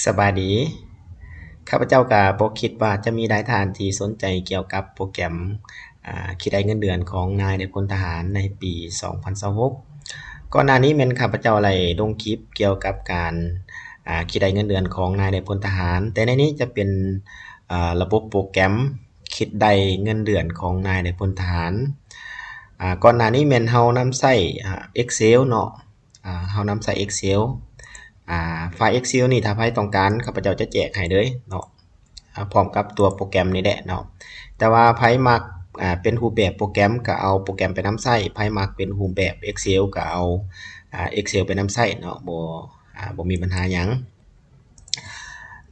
ສະບາຍດີ. ຂ້າພະເຈົ້າກໍບໍ່ຄິດວ່າຈະມີຫຼາຍທ່ານທີ່ສົນໃຈກ່ຽວກັບໂປຣແກຣມ ອາ ຄິດໄດ້ເງິນເດືອນຂອງນາຍນາຍພົນທະຫານໃນປີສອງພັນຊາວຫົກ. ກ່ອນໜ້ານີ້ແມ່ນຂ້າພະເຈົ້າໄດ້ລົງຄລິບກ່ຽວກັບການ ອາ ຄິດໄດ້ເງິນເດືອນຂອງນາຍນາຍພົນທະຫານ, ແຕ່ໃນນີ້ຈະເປັນ ອາ ລະບົບໂປຣແກຣມ ຄິດໄດ້ເງິນເດືອນຂອງນາຍນາຍພົນທະຫານ. ອາ ກ່ອນໜ້ານີ້ແມ່ນເຮົານຳໃຊ້ ອາ Excel ເນາະ, ອາ ເຮົານຳໃຊ້ Excel. ອາ ໄຟລ໌ Excel ນີ້ຖ້າໃຜຕ້ອງການ ຂ້າພະເຈົ້າຈະແຈກໃຫ້ເລີຍເນາະ, ອາ ພ້ອມກັບຕົວໂປຣແກຣມນີ້ແຫຼະເນາະ. ແຕ່ວ່າໃຜມັກ ອາ ເປັນຮູບແບບໂປຣແກຣມກໍເອົາໂປຣແກຣມໄປນຳໃຊ້, ໃຜມັກເປັນຮູບແບບ Excel ກໍເອົາ ອາ Excel ໄປນຳໃຊ້ເນາະ, ບໍ່ ອາ ບໍ່ມີບັນຫາຫຍັງ.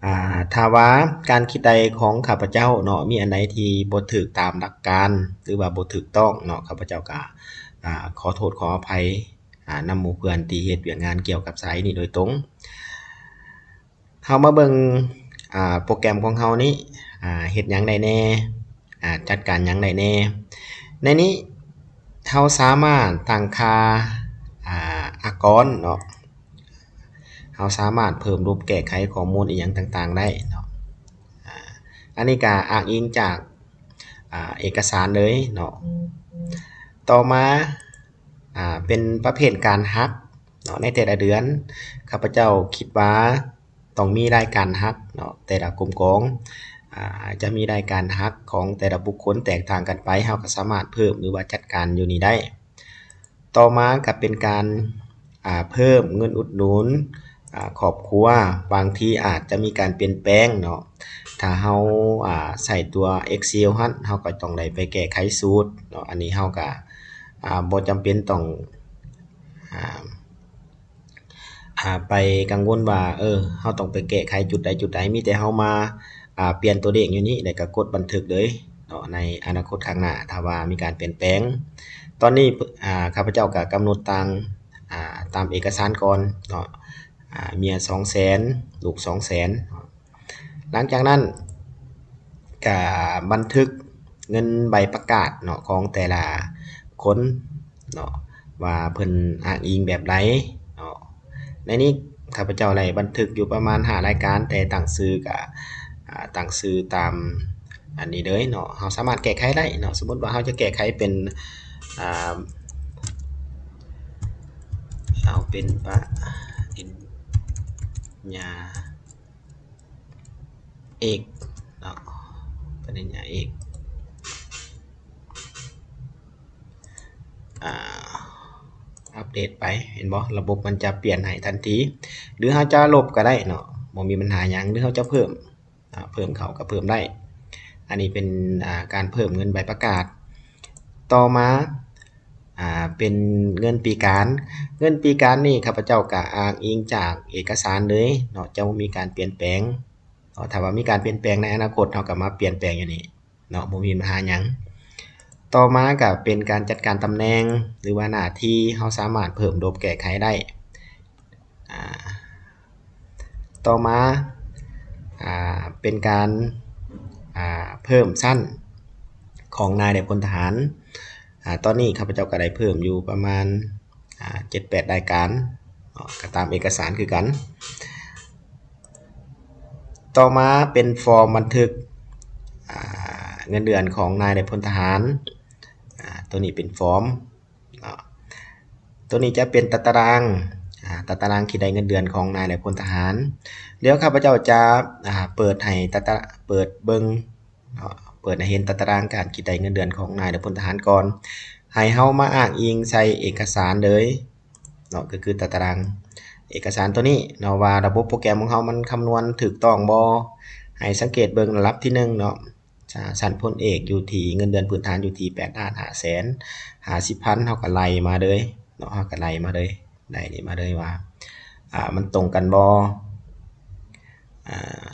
ອາ ຖ້າວ່າການຄິດໄດ້ຂອງຂ້າພະເຈົ້າເນາະ ມີອັນໃດທີ່ບໍ່ຖືກຕາມຫຼັກການ ຫຼືວ່າບໍ່ຖືກຕ້ອງເນາະ, ຂ້າພະເຈົ້າກໍ ອາ ຂໍໂທດຂໍອະໄພ ອາ ນຳໝູ່ເພື່ອນທີ່ເຮັດວຽກງານກ່ຽວກັບສາຍນີ້ໂດຍຕົງ. ເຮົາມາເບິ່ງ ອາ ໂປຣແກຣມຂອງເຮົານີ້ ອາ ເຮັດຫຍັງໄດ້ແດ່ ອາ ຈັດການຫຍັງໄດ້ແດ່. ໃນນີ້ເຮົາສາມາດຕັ້ງຄ່າ ອາ ອາກອນເນາະ, ເຮົາສາມາດເພີ່ມລົບແກ້ໄຂຂໍ້ມູນອີ່ຫຍັງຕ່າງໆໄດ້ເນາະ. ອາ ອັນນີ້ກໍອ້າງອີງຈາກ ອາ ເອກະສານເລີຍເນາະ. ຕໍ່ມາ ອາ ເປັນປະເພດການຫັກເນາະ, ໃນແຕ່ລະເດືອນ ຂ້າພະເຈົ້າຄິດວ່າຕ້ອງມີລາຍການຫັກເນາະ, ແຕ່ລະກົມກອງ ອາ ຈະມີລາຍການຫັກຂອງແຕ່ລະບຸກຄົນແຕກຕ່າງກັນໄປ, ເຮົາກໍສາມາດເພີ່ມ ຫຼືວ່າຈັດການຢູ່ນີ້ໄດ້. ຕໍ່ມາກໍເປັນການ ອາ ເພີ່ມເງິນອຸດໜູນ ອາ ຄອບຄົວ, ບາງທີອາດຈະມີການປ່ຽນແປງເນາະ. ຖ້າເຮົາ ອາ ໃຊ້ຕົວ Excel ຫັ້ນ ເຮົາກໍຕ້ອງໄດ້ໄປແກ້ໄຂສູດເນາະ, ອັນນີ້ເຮົາກໍ ອາ ບໍ່ຈຳເປັນຕ້ອງ ອາ ອາ ໄປກັງວົນວ່າ ເອີ ເຮົາຕ້ອງໄປແກ້ໄຂຈຸດໃດຈຸດໃດ, ມີແຕ່ເຮົາມາ ອາ ປ່ຽນຕົວເລກຢູ່ນີ້ ແລ້ວກໍກົດບັນທຶກເລີຍເນາະ, ໃນອະນາຄົດຂ້າງໜ້າ ຖ້າວ່າມີການປ່ຽນແປງ. ຕອນນີ້ ອາ ຂ້າພະເຈົ້າກໍກຳນົດຕາມ ອາ ຕາມເອກະສານກ່ອນເນາະ, ອາ ເມຍສອງແສນ ລູກສອງແສນ. ຫຼັງຈາກນັ້ນກະບັນທຶກເງິນໃບປະກາດເນາະ ຂອງແຕ່ລະຄົນເນາະ ວ່າເພິ່ນອ້າງອີງແບບໃດເນາະ. ໃນນີ້ຂ້າພະເຈົ້າໄດ້ບັນທຶກຢູ່ປະມານຫ້າລາຍການ, ແຕ່ຕັ້ງຊື່ກະ ອາ ຕັ້ງຊື່ຕາມອັນນີ້ເລີຍເນາະ, ເຮົາສາມາດແກ້ໄຂໄດ້ເນາະ. ສົມມຸດວ່າເຮົາຈະແກ້ໄຂເປັນ ອາ ເອົາເປັນປະລິນຍາ ເອກເນາະ, ປະລິນຍາເອກ ອາ ອັບເດດໄປ ເຫັນບໍ່? ລະບົບມັນຈະປ່ຽນໃຫ້ທັນທີ ຫຼືເຮົາຈະລົບກໍໄດ້ເນາະ, ບໍ່ມີບັນຫາຫຍັງ, ຫຼືເຮົາຈະເພີ່ມ ອາ ເພີ່ມເຂົ້າກໍເພີ່ມໄດ້. ອັນນີ້ເປັນ ອາ ການເພີ່ມເງິນໃບປະກາດ. ຕໍ່ມາ ອາ ເປັນເງິນປີການ. ເງິນປີການນີ້ຂ້າພະເຈົ້າກໍອ້າງອີງຈາກເອກະສານເລີຍເນາະ, ຈະບໍ່ມີການປ່ຽນແປງເນາະ. ຖ້າວ່າມີການປ່ຽນແປງໃນອະນາຄົດ ເຮົາກໍມາປ່ຽນແປງຢູ່ນີ້ເນາະ, ບໍ່ມີບັນຫາຫຍັງ. ຕໍ່ມາກໍເປັນການຈັດການຕຳແໜ່ງ ຫຼືວ່າໜ້າທີ່, ເຮົາສາມາດເພີ່ມລົບແກ້ໄຂໄດ້. ອາ ຕໍ່ມາ ອາ ເປັນການ ອາ ເພີ່ມຊັ້ນຂອງນາຍນາຍພົນທະຫານ. ອາ ຕອນນີ້ຂ້າພະເຈົ້າກໍໄດ້ເພີ່ມຢູ່ປະມານ ອາ ເຈັດແປດລາຍການເນາະ, ກໍຕາມເອກະສານຄືກັນ. ຕໍ່ມາເປັນຟອມບັນທຶກ ອາ ເງິນເດືອນຂອງນາຍນາຍພົນທະຫານ. ອາ ຕົວນີ້ເປັນຟອມ ເນາະ. ຕົວນີ້ຈະເປັນຕາຕະລາງ ອາ ຕາຕະລາງທີ່ໄດ້ເງິນເດືອນຂອງນາຍນາຍພົນທະຫານ. ດຽວຂ້າພະເຈົ້າຈະ ອາ ເປີດໃຫ້ຕາຕະ ເປີດເບິ່ງເນາະ, ເປີດໃຫ້ເຫັນຕາຕະລາງການຄິດໄດ້ເງິນເດືອນຂອງນາຍນາຍພົນທະຫານກ່ອນ. ໃຫ້ເຮົາມາອ້າງອີງໃສ່ເອກະສານເລີຍເນາະ, ກໍຄືຕາຕະລາງເອກະສານຕົວນີ້ເນາະ ວ່າລະບົບໂປຣແກຣມຂອງເຮົາມັນຄຳນວນຖືກຕ້ອງບໍ່. ໃຫ້ສັງເກດເບິ່ງລະດັບທີໜຶ່ງເນາະ. ຊັ້ນພົນເອກຢູ່ທີ່ ເງິນເດືອນພື້ນຖານຢູ່ທີ່ແປດລ້ານຫ້າແສນຫ້າສິບພັນ, ເຮົາກໍໄລ່ມາເລີຍເນາະ, ເຮົາກໍໄລ່ມາເລີຍ ໄລ່ນີ້ມາເລີຍວ່າ ອາ ມັນຕົງກັນບໍ່. ອາ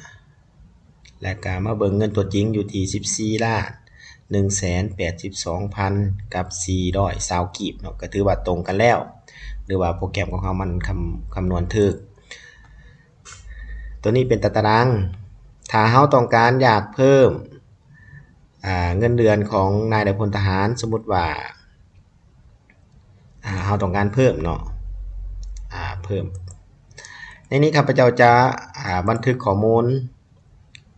ແລ້ວກໍມາເບິ່ງເງິນຕົວຈິງຢູ່ທີ່ສິບສີ່ລ້ານໜຶ່ງແສນແປດສິບສອງພັນກັບສີ່ຮ້ອຍຊາວກີບເນາະ, ກໍຖືວ່າຕົງກັນແລ້ວ ຫຼືວ່າໂປຣແກຣມຂອງເຮົາມັນຄຳ ຄຳນວນຖືກ. ຕົວນີ້ເປັນຕາຕະລາງ. ຖ້າເຮົາຕ້ອງການຢາກເພີ່ມ ອາ ເງິນເດືອນຂອງນາຍນາຍພົນທະຫານ, ສົມມຸດວ່າ ອາ ເຮົາຕ້ອງການເພີ່ມເນາະ ອາ ເພີ່ມ. ໃນນີ້ຂ້າພະເຈົ້າຈະ ອ ອ່າ ບັນທຶກຂໍ້ມູນ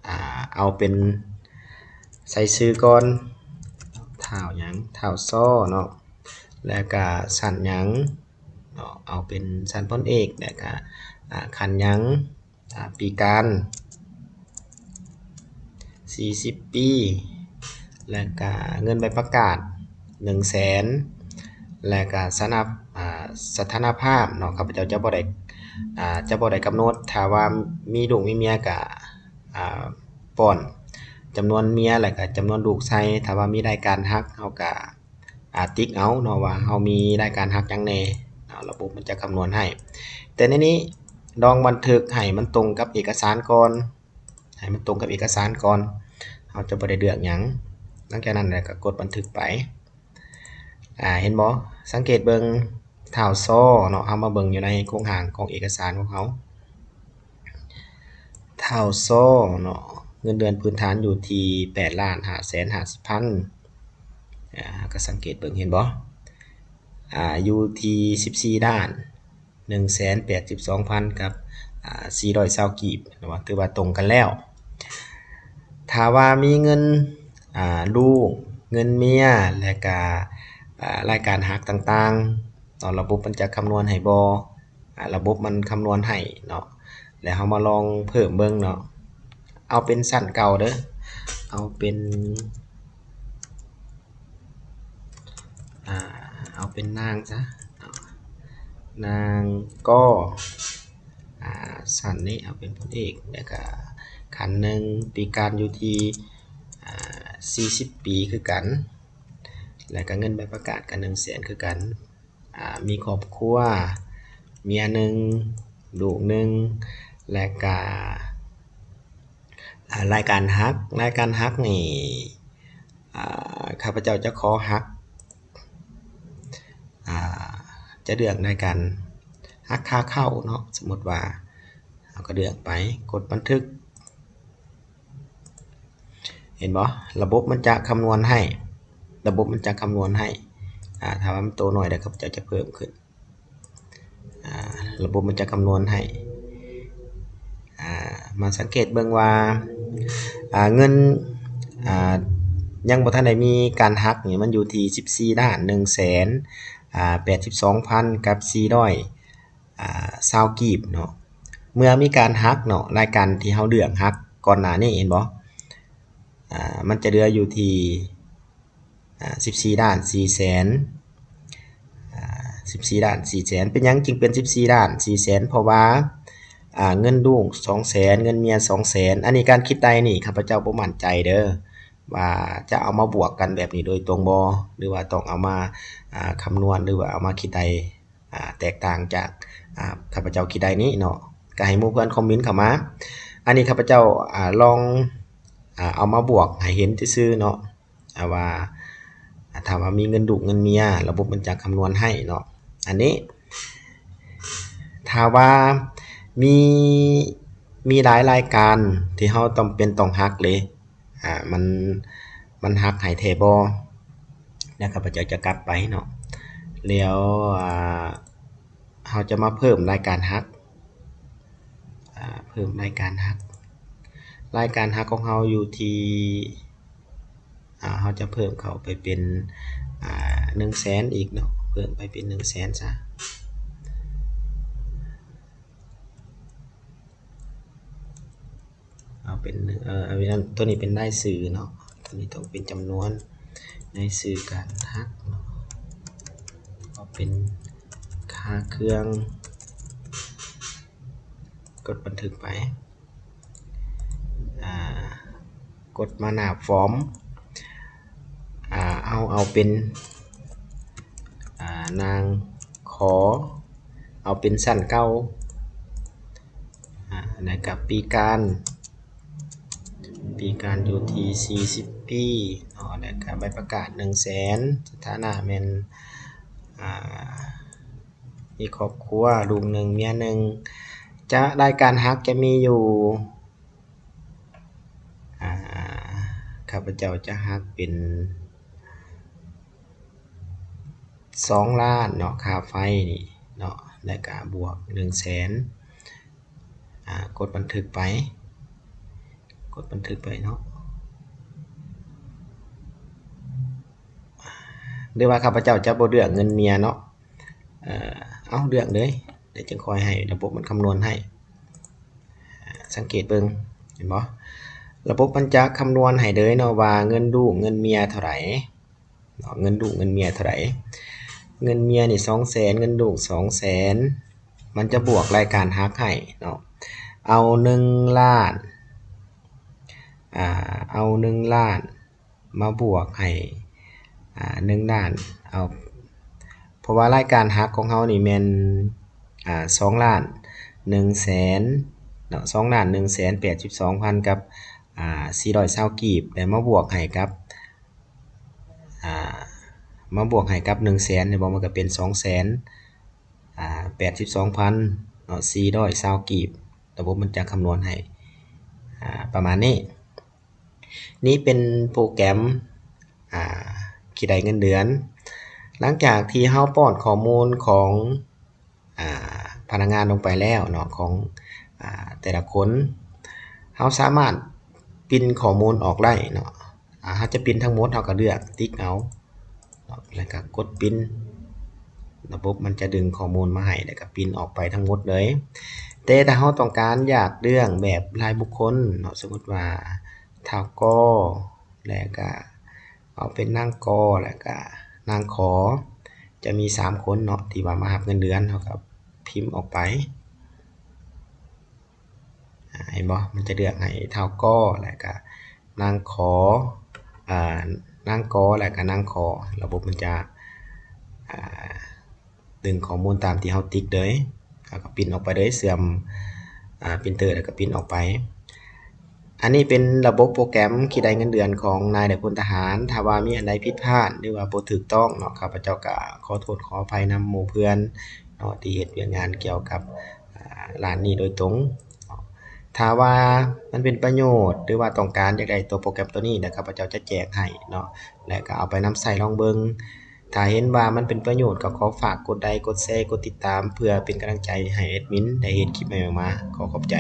ອ່າ ເອົາເປັນໃສ່ຊື່ກ່ອນ ທ້າວຫຍັງ ທ້າວຊໍເນາະ ແລ້ວກະຊັ້ນຫຍັງເນາະ ເອົາເປັນຊັ້ນພົນເອກ ແລ້ວກະ ອ່າ ຂັ້ນຫຍັງ ອ່າ ປີການ ສີ່ສິບປີ ແລະກະເງິນໃບປະກາດໜຶ່ງແສນ ແລະກະສະຖານະ ອ່າ ສະຖານະພາບເນາະ ຂ້າພະເຈົ້າຈະບໍ່ໄດ້ ອ່າ ຈະບໍ່ໄດ້ກຳນົດ ຖ້າວ່າມີລູກມີເມຍກະ ອ່າ ປ້ອນຈຳນວນເມຍ ແລະກະຈຳນວນລູກໃສ່ ຖ້າວ່າມີລາຍການຫັກ ເຮົາກະ ອ່າ ຕິກເອົາເນາະ ວ່າເຮົາມີລາຍການຫັກຫຍັງແດ່ເນາະ ລະບົບມັນຈະຄຳນວນໃຫ້ ແຕ່ໃນນີ້ລອງບັນທຶກໃຫ້ມັນຕົງກັບເອກະສານກ່ອນ ໃຫ້ມັນຕົງກັບເອກະສານກ່ອນ ເຮົາຈະບໍ່ໄດ້ເລືອກຫຍັງ ຫຼັງຈາກນັ້ນແລ້ວກໍກົດບັນທຶກໄປ ອ່າ ເຫັນບໍ່? ສັງເກດເບິ່ງທ້າວຊໍເນາະ ເຮົາມາເບິ່ງຢູ່ໃນໂຄງຮ່າງຂອງເອກະສານຂອງເຮົາ ທ້າວຊໍເນາະ ເງິນເດືອນພື້ນຖານຢູ່ທີ່ແປດລ້ານຫ້າແສນຫ້າສິບພັນ ອ່າ ເຮົາກໍສັງເກດເບິ່ງ ເຫັນບໍ່? ອ່າ ຢູ່ທີ່ສິບສີ່ລ້ານ ໜຶ່ງແສນແປດສິບສອງພັນກັບ ອ່າ ສີ່ຮ້ອຍຊາວກີບເນາະ ຖືວ່າຕົງກັນແລ້ວ ຖ້າວ່າມີເງິນ ອ່າ ລູກ ເງິນເມຍ ແລະກະ ອ່າ ລາຍການຫັກຕ່າງໆເນາະ ລະບົບມັນຈະຄຳນວນໃຫ້ບໍ່? ອ່າ ລະບົບມັນຄຳນວນໃຫ້ເນາະ ແລ້ວເຮົາມາລອງເພີ່ມເບິ່ງເນາະ ເອົາເປັນຊັ້ນເກົ່າເດີ ເອົາເປັນ ອ່າ ເອົາເປັນນາງຊະ ນາງກໍ ອ່າ ຊັ້ນນີ້ເອົາເປັນພົນເອກ ແລ້ວກະຂັ້ນໜຶ່ງ ປີການຢູ່ທີ່ ອ່າ ສີ່ສິບປີຄືກັນ ແລ້ວກະເງິນໃບປະກາດກະໜຶ່ງແສນຄືກັນ ອ່າ ມີຄອບຄົວ ເມຍໜຶ່ງ ລູກໜຶ່ງ ແລ້ວກະ ອ່າ ລາຍການຫັກ ລາຍການຫັກນີ້ ອ່າ ຂ້າພະເຈົ້າຈະຂໍຫັກ ອ່າ ຈະເລືອກລາຍການຫັກຄ່າເຂົ້າເນາະ ສົມມຸດວ່າ ເຮົາກໍເລືອກໄປ ກົດບັນທຶກ ເຫັນບໍ່? ລະບົບມັນຈະຄຳນວນໃຫ້ ລະບົບມັນຈະຄຳນວນໃຫ້ ອ່າ ຖ້າວ່າມັນໂຕໜ້ອຍແລ້ວ ຂ້າພະເຈົ້າຈະເພີ່ມຂຶ້ນ ອ່າ ລະບົບມັນຈະຄຳນວນໃຫ້ ອ່າ ມາສັງເກດເບິ່ງວ່າ ອ່າ ເງິນ ອ່າ ຍັງບໍ່ທັນໄດ້ມີການຫັກນີ້ ມັນຢູ່ທີ່ສິບສີ່ລ້ານໜຶ່ງແສນ ອ່າ ແປດສິບສອງພັນກັບສີ່ຮ້ອຍ ອ່າ ຊາວກີບເນາະ ເມື່ອມີການຫັກເນາະ ລາຍການທີ່ເຮົາເລືອກຫັກກ່ອນໜ້ານີ້ ເຫັນບໍ່? ອ່າ ມັນຈະເຫຼືອຢູ່ທີ່ ອ່າ ສິບສີ່ລ້ານສີ່ແສນ ອ່າ ສິບສີ່ລ້ານສີ່ແສນ ເປັນຫຍັງຈຶ່ງເປັນສິບສີ່ລ້ານສີ່ແສນ? ເພາະວ່າ ອ່າ ເງິນລູກສອງແສນ ເງິນເມຍສອງແສນ ອັນນີ້ການຄິດໄຕ່ນີ້ ຂ້າພະເຈົ້າບໍ່ໝັ້ນໃຈເດີ ວ່າຈະເອົາມາບວກກັນແບບນີ້ໂດຍຕົງບໍ່ ຫຼືວ່າຕ້ອງເອົາມາ ອ່າ ຄຳນວນ ຫຼືວ່າເອົາມາຄິດໄຕ່ ອ່າ ແຕກຕ່າງຈາກ ອ່າ ຂ້າພະເຈົ້າຄິດໄດ້ນີ້ເນາະ ກໍໃຫ້ໝູ່ເພື່ອນຄອມເມັນເຂົ້າມາ ອັນນີ້ຂ້າພະເຈົ້າ ອ່າ ລອງ ອ່າ ເອົາມາບວກໃຫ້ເຫັນຊື່ໆເນາະ ອ່າ ວ່າ ອ່າ ຖ້າວ່າມີເງິນລູກເງິນເມຍ ລະບົບມັນຈະຄຳນວນໃຫ້ເນາະ ອັນນີ້ ຖ້າວ່າມີ ມີຫຼາຍລາຍການທີ່ເຮົາຈຳເປັນຕ້ອງຫັກເລີຍ ອ່າ ມັນ ມັນຫັກໃຫ້ແທ້ບໍ່? ແລ້ວຂ້າພະເຈົ້າຈະກັບໄປເນາະ ແລ້ວ ອ່າ ເຮົາຈະມາເພີ່ມລາຍການຫັກ ອ່າ ເພີ່ມລາຍການຫັກ ລາຍການຫັກຂອງເຮົາຢູ່ທີ່ ອ່າ ເຮົາຈະເພີ່ມເຂົ້າໄປເປັນ ອ່າ ໜຶ່ງແສນອີກເນາະ ເພີ່ມໄປເປັນໜຶ່ງແສນຊະ. ເອົາເປັນ ເອີ ເອົາເປັນ ຕົວນີ້ເປັນລາຍຊື່ເນາະ ຕົວນີ້ຕ້ອງເປັນຈຳນວນລາຍຊື່ການຫັກເນາະ ເອົາເປັນຄ່າເຄື່ອງ ກົດບັນທຶກໄປ ອ່າ ກົດມາໜ້າຟອມ ອ່າ ເອົາ ເອົາເປັນ ອ່າ ນາງຂໍ ເອົາເປັນຊັ້ນເກົ່າ ອ່າ ແລ້ວກໍປີການ ປີການຢູ່ທີ່ສີ່ສິບປີເນາະ ແລ້ວກໍໃບປະກາດໜຶ່ງແສນ ສະຖານະແມ່ນ ອ່າ ມີຄອບຄົວ ລູກໜຶ່ງ ເມຍໜຶ່ງ ຈະ ລາຍການຫັກຈະມີຢູ່ ອ່າ ຂ້າພະເຈົ້າຈະຫັກເປັນສອງລ້ານເນາະ ຄ່າໄຟນີ້ເນາະ ແລ້ວກະບວກໜຶ່ງແສນ ອ່າ ກົດບັນທຶກໄປ ກົດບັນທຶກໄປເນາະ ຫຼືວ່າຂ້າພະເຈົ້າຈະບໍ່ເລືອກເງິນເມຍເນາະ ເອີ ເອົາເລືອກເລີຍ ແລ້ວຈຶ່ງຄ່ອຍໃຫ້ລະບົບມັນຄຳນວນໃຫ້. ສັງເກດເບິ່ງ ເຫັນບໍ່ ລະບົບມັນຈະຄຳນວນໃຫ້ເລີຍເນາະວ່າເງິນລູກເງິນເມຍເທົ່າໃດເນາະ ເງິນລູກເງິນເມຍເທົ່າໃດ ເງິນເມຍນີ້ສອງແສນ ເງິນລູກສອງແສນ ມັນຈະບວກລາຍການຫັກໃຫ້ເນາະ ເອົາໜຶ່ງລ້ານ ອ່າ ເອົາໜຶ່ງລ້ານ ມາບວກໃຫ້ ອ່າ ໜຶ່ງລ້ານ ເອົາ ເພາະວ່າລາຍການຫັກຂອງເຮົານີ້ແມ່ນ ອ່າ ສອງລ້ານໜຶ່ງແສນເນາະ ສອງລ້ານໜຶ່ງແສນແປດສິບສອງພັນກັບ ອ່າ ສີ່ຮ້ອຍຊາວກີບ ແລ້ວມາບວກໃຫ້ກັບ ອ່າ ມາບວກໃຫ້ກັບໜຶ່ງແສນ ແມ່ນບໍ່ ມັນກໍເປັນສອງແສນ ອ່າ ແປດສິບສອງພັນເນາະ ສີ່ຮ້ອຍຊາວກີບ ລະບົບມັນຈະຄຳນວນໃຫ້ ອ່າ ປະມານນີ້. ນີ້ເປັນໂປຣແກຣມ ອ່າ ຄິດໄດ້ເງິນເດືອນ ຫຼັງຈາກທີ່ເຮົາປ້ອນຂໍ້ມູນຂອງ ອ່າ ພະນັກງານລົງໄປແລ້ວເນາະ ຂອງ ອ່າ ແຕ່ລະຄົນ ເຮົາສາມາດປິ່ນຂໍ້ມູນອອກໄດ້ເນາະ ອ່າ ເຮົາຈະປິ່ນທັງໝົດ ເຮົາກໍເລືອກຕິກເອົາເນາະ ແລ້ວກໍກົດປິ່ນ ລະບົບມັນຈະດຶງຂໍ້ມູນມາໃຫ້ ແລ້ວກໍປິ່ນອອກໄປທັງໝົດເລີຍ. ແຕ່ຖ້າເຮົາຕ້ອງການຢາກເລື່ອງແບບລາຍບຸກຄົນເນາະ ສົມມຸດວ່າທ້າວ ກໍ ແລ້ວກະເອົາເປັນນາງ ກໍ ແລ້ວກະນາງ ຂໍ ຈະມີສາມຄົນເນາະ ທີ່ວ່າມາຮັບເງິນເດືອນ ເຮົາກໍພິມອອກໄປ ອາ ເຫັນບໍ່ ມັນຈະເລືອກໃຫ້ທ້າວ ກໍ ແລ້ວກະນາງ ຂໍ ອາ ນາງ ກໍ ແລ້ວກະນາງ ຂໍ ລະບົບມັນຈະ ອາ ດຶງຂໍ້ມູນຕາມທີ່ເຮົາຕິກເລີຍ ເຮົາກໍປິ່ນອອກໄປເລີຍ ເຊື່ອມ ອາ ປຣິນເຕີ ແລ້ວກໍປິ່ນອອກໄປ. ອັນນີ້ເປັນລະບົບໂປຣແກຣມຄິດໄດ້ເງິນເດືອນຂອງນາຍ ແລະ ພົນທະຫານ. ຖ້າວ່າມີອັນໃດຜິດພາດ ຫຼືວ່າບໍ່ຖືກຕ້ອງເນາະ ຂ້າພະເຈົ້າກໍຂໍໂທດຂໍອະໄພນຳໝູ່ເພື່ອນເນາະ ທີ່ເຮັດວຽກງານກ່ຽວກັບ ອາ ດ້ານນີ້ໂດຍຕົງເນາະ. ຖ້າວ່າມັນເປັນປະໂຫຍດ ຫຼືວ່າຕ້ອງການຢາກໄດ້ຕົວໂປຣແກຣມຕົວນີ້ນະ ຂ້າພະເຈົ້າຈະແຈກໃຫ້ເນາະ ແລະ ກໍເອົາໄປນຳໃຊ້ລອງເບິ່ງ. ຖ້າເຫັນວ່າມັນເປັນປະໂຫຍດ ກໍຂໍຝາກກົດໄລ ກົດແຊ ກົດຕິດຕາມ ເພື່ອເປັນກຳລັງໃຈໃຫ້ແອດມິນໄດ້ເຮັດຄລິບໃໝ່ໆອອກມາ. ຂໍຂອບໃຈ.